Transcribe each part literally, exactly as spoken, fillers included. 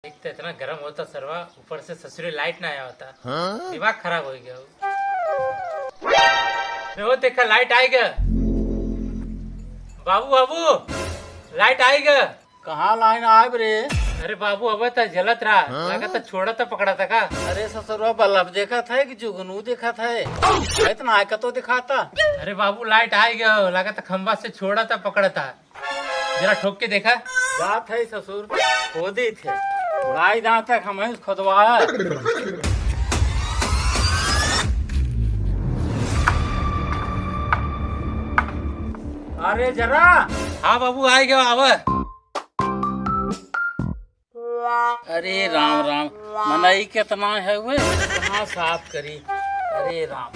एक तो इतना गर्म होता सरवा, ऊपर से ससुरे लाइट ना आया होता। हाँ? दिमाग खराब हो गया हो। अरे वो देखा, लाइट आएगा। बाबू, बाबू, लाइट आएगा। कहाँ लाइन आए रे? अरे बाबू, अब तो जलत रहा, हाँ? लगा तो छोड़ा तो पकड़ा था का? अरे ससुरवा, बल्ब देखा था कि जुगनू देखा था? इतना आए का तो दिखाता। अरे बाबू, लाइट आएगा, लगा तो खंबा से छोड़ा था पकड़ा था। जरा ठोक के देखा। बात है ससुर, खोदी थे। उड़ाई दांत तक हम ही खोदवा। अरे जरा। हाँ बाबू, आ गया, आवा। अरे राम राम, मनई कितना है वे, कहाँ साफ करी। अरे राम।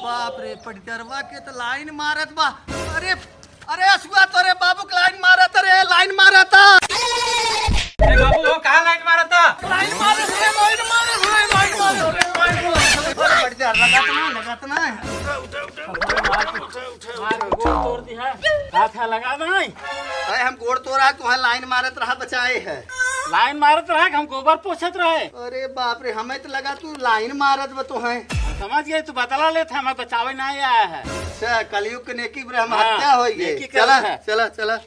बाप रे, पटदरवा के तो लाइन मारत बा। अरे, अरे असुआ, तोरे बाबू के लाइन मारत रे, लाइन मारत। अरे बाबू, वो कहाँ लाइन मारत? लाइन मारत रे, लाइन मारत रे, लाइन मारत रे, लाइन मारत रे। अरे पटदरवा, लगत ना, लगत ना। मार के गोड़ तोड़ दी है। हाथ है, लगा दे। अरे हम गोड़ तोड़ा, तुहां लाइन मारत रहा, बचाए है। लाइन मारत रहा कि हम गोबर पोछत रहे। अरे बाप रे, हमें तो लगा तू लाइन मारत बा तुहां। हम समझ गए तू बदला लेत है, हमें बचावे ना आया है। अच्छा, कलयुग के नेकी ब्रह्म हाँ, हत्या होई गई। नेकी करत चला, है। चला, चला।